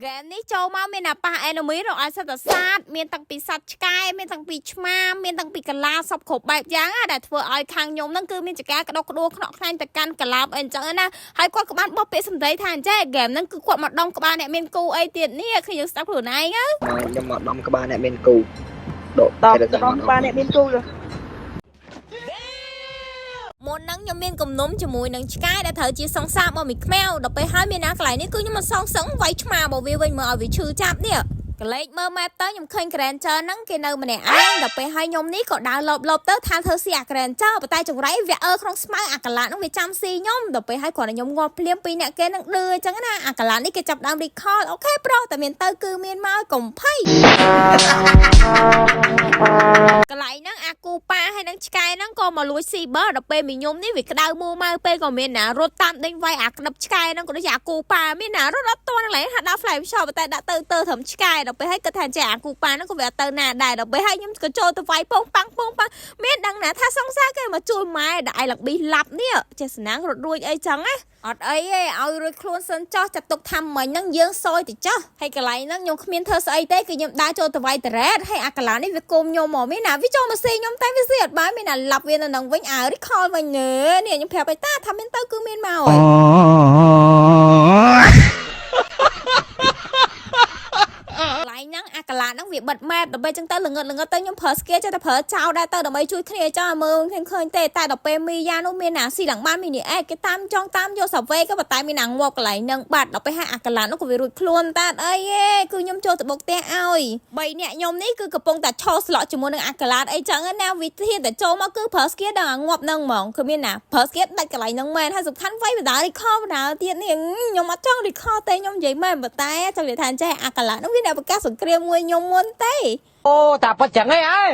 ហ្គេមនេះចូលមកមានអាប៉ះ enemy រកឲ្យសិតតែសាតមានតាំងពីសត្វឆ្កែមានតាំងពីឆ្មាមានតាំងពីកលាសពគ្រប់បែបយ៉ាងណាដែលធ្វើឲ្យខាងខ្ញុំហ្នឹងគឺមានចការក្តុកក្តួលខ្នក់ខ្លាញ់ទៅកាន់កលាបអីអញ្ចឹងណាហើយគាត់ក៏បានបោះពាក្យសម្ដីថាអញ្ចេះហ្គេមហ្នឹងគឺគាត់មកដុំក្បាលអ្នកមានគូអីទៀតនេះគឺយើងស្ដាប់ខ្លួនឯងណា ខ្ញុំមកដំក្បាលអ្នកមានគូដក តបដំក្បាលអ្នកមានគូលើ មុនហ្នឹងខ្ញុំមានគំនុំជាមួយនឹងឆ្កែដែលត្រូវជាសង្សាររបស់មីខ្មៅដល់ពេលហើយមានណាកន្លែងនេះគឺខ្ញុំមកសងសឹងវាយឆ្មារបស់វាវិញមើលឲ្យវាឈឺចាប់នេះកលេចមើល map ទៅខ្ញុំឃើញ Granger ហ្នឹងគេនៅម្នាក់ឯងដល់ពេលហើយខ្ញុំនេះក៏ដើរលបលបទៅថាធ្វើស៊ីអា Granger ប៉ុន្តែចង្រៃវាអើក្នុងស្មៅអាកាឡាហ្នឹងវាចាំស៊ីខ្ញុំដល់ពេលហើយគ្រាន់តែខ្ញុំងាប់ភ្លាមពីរអ្នកគេនឹងឌឺអញ្ចឹងណាអាកាឡានេះគេចាប់ដើម recall OK ប្រុសតែមានទៅគឺមានមកកុំភ័យកន្លែងហ្នឹងអាគូប៉ាហើយនឹងឆ្កែហ្នឹងក៏មកលួចស៊ីបើដល់ពេលមីញុំនេះវាក្តៅមួម៉ៅពេលក៏មានណារត់តាមដេញវាយអាក្តឹបឆ្កែហ្នឹងក៏ដូចជាអាគូប៉ាមានណារត់អត់ទាន់កន្លែងហាត់ដល់ fly shot តែដាក់ទៅទៅត្រឹមឆ្កែដល់ពេលហើយគិតថាចេះអាគូប៉ាហ្នឹងក៏វាអត់ទៅណាដែរដល់ពេលហើយខ្ញុំក៏ចូលទៅវាយពងប៉ាំងពងប៉ាំងមានដឹងណាថាសង្សារគេមកជួយម៉ែដាក់ឯលប៊ីឡាប់នេះចេះស្នាងរត់រួចអីចឹងណាអត់អីទេឲ្យរួចខ្លួនសិនចោះចាត់ទុកថាមិញហ្នឹងយើងសយទៅចោះហើយកន្លែងហ្នឹងខ្ញុំគ្មានធ្វើស្អីទេគឺខ្ញុំដើរចូលទៅវាយតរ៉េតហើយអាកាឡានេះវាគុំខ្ញុំមកមានណាវាចូលមកស៊ីខ្ញុំតែវាស៊ីអត់បានមានណាឡាប់វានៅហ្នឹងវិញអើ recall វិញនេះខ្ញុំប្រាប់ឲ្យតាថាមានទៅគឺមានមកហើយកន្លែងហ្នឹងអាកាឡាហ្នឹងវាបិទ map ដើម្បីចឹងទៅល្ងឹតល្ងឹតទៅខ្ញុំប្រើ skill ចេះតែប្រើចោលដែរទៅដើម្បីជួយគ្នាចោលមើលឃើញឃើញទេតែដល់ពេលមីយ៉ានោះមានណាស៊ីឡើងបានមីនេះអេគេតាមចង់តាមយកសាវេក៏ប៉ុន្តែមានណាងាប់កន្លែងហ្នឹងបាត់ដល់ពេលហើយអាកាឡានោះក៏វារួចខ្លួនតាអីទេគឺខ្ញុំចូលទៅបុកផ្ទះឲ្យបីអ្នកខ្ញុំនេះគឺកំពុងតែឈរស្លក់ជាមួយនឹងអាកាឡាអីចឹងណាវិធីតែចូលមកគឺប្រើ skill ដល់អាងាប់ហ្នឹងហ្មងគឺមានណាប្រើ skill ដាច់កន្លែងហ្នឹងមែនហើយសំខាន់វាយបដា recall បដាទៀតនេះខ្ញុំអត់ចង់ recall ទេខ្ញុំនិយាយមែនប៉ុន្តែចង់និយាយថាចេះអាកាឡានោះវាអ្នកប្រកាសសង្គ្រាមមួយខ្ញុំមុនទេ អូតាប៉ុតចឹងឯងអើយ